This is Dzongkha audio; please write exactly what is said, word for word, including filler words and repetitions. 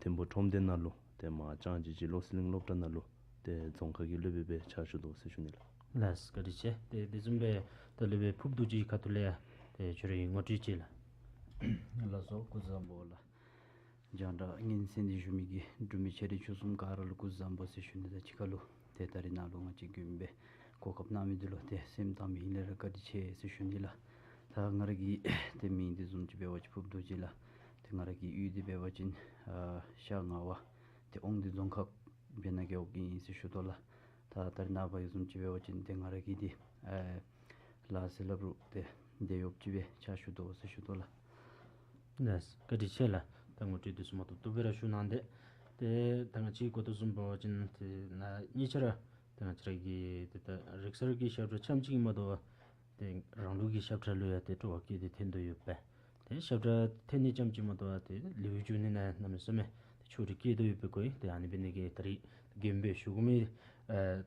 ཐིམ་ཕུ་ཁྲོམ་སྡེ་ནང་ལུ་ཏེ་མ་ཅང་ཅི་ཅི་བློ་གསལ་གླིང་སློབ་གྲྭ་ནང་ལུ་ཏེ་རྫོང་ཁ་གི་སློབ་དཔོན་སྦེ་ཕྱག་ཞུ་དོ་ཟེར་ཞུ་ནི་ལགས། ལགས་བཀའ་དྲིན་ཆེ། ཏེ་དེ་བཟུམ་སྦེ་ད་སློབ་དཔོན་ཕུརཔ་རྡོ་རྗེ་གི་ཁ་ཐུག་ལས་ཡང་ཏེ་ཁྱོད་རའི་ངོ་སྤྲོད་ཅིག་ལགས། ལགས་སོ། སྐུ་གཟུགས་བཟང་པོ་ལགས། རྒྱང་བསྒྲགས་སྙན་གསན་ཏེ་བཞུགས་མི་གི་འབྲུག་མི་ཆེ་འབྲིང་ཆུང་གསུམ་ག་ར་ལུ་སྐུ་གཟུགས་བཟང་པོ་ཟེར་ཞུ་ནི་དང་གཅིག་ཁར་ལུ་ཏེ་ད་རིས་ནཱ་ལུ་ང་བཅས་མགོན་པོའི་གོ་སྐབས་གནང་མི་འདི་ལུ་ཏེ་སེམས་གཏིང་མ་ནས་ལས་ར་བཀའ་དྲིན་ཆེ་ཟེར་ཞུ་ནི་ལགས། ད་ང་ར་གི་ཏེ་མིང་འདི་བཟུམ་ཅིག་འབད་བ་ཅིན་ཕུརཔ་རྡོ་རྗེ་ལགས། ཏེ་ང་ར་གི་གཡུས་འདི་འབད་བ་ཅིན་ཨ་ཤར་རྔ་བ་ཏེ་དབང་འདུས་རྫོང་ཁག་སྦེ་ནང་གི་འོག་གི་ཨིན་ཟེར་ཞུ་དོ་ལགས། ད་ད་རིས་ནངས་པ་གི་བཟུམ་ཅིག་འབད་བ་ཅིན་ཏེ་ང་ར་གི་འདི་ཨེ་ལཱ་ཟེར་སླབ་རུང་ཏེ་དེད་གཡོགཔ་ཅིག་སྦེ་ཕྱག་ཞུ་དོ་ཟེར་ཞུ་དོ་ལགས། ལགས་བཀའ་དྲིན་ཆེ་ལགས། ད་ངོ་སྤྲོད་འདི་ཚུ་མ་ཏོག་ཏོ་སྦེ་ར་ཞུ་གནང་སྟེ། ཏེ་ད་ང་བཅས་གོ་དོ་བཟུམ་འབད་བ་ཅིན་ཏེ་ན་གཉིས་ཆ་ར་ཏེ་ང་བཅས་ར་གི་ཏེ་ད་རིག་གསར་གྱི་ཞབས་ཁྲ་རྐྱངམ་ཅིག་མ་དོ་བར་ཏེ་རང་ལུགས་ཀྱི་ཞབས་ཁྲ་ལུ་ཡང་ཏེ་སྤྲོ་བ་བསྐྱེད་དེ་འཐེན་དོ་ཡོདཔ་སྦེ། ཏེ་ཞབས་ཁྲ་འཐེན་ནི་རྐྱངམ་ཅིག་མ་དོ་བར་ཏེ་ལེའུ་བཅུ་གཉིས་ནང་གནམ་མེད་ས་མེད་ཏེ་ཆོ་འཕྲུལ་བསྐྱེད་དོ་ཡོདཔ་སྦེ་གོ་ཡི། ཏེ་ཨ་ནི་འབད་ནི་གིས་ད་རིས་མགོན་པོ་ཞུ་དགོ་མི་ཨེ་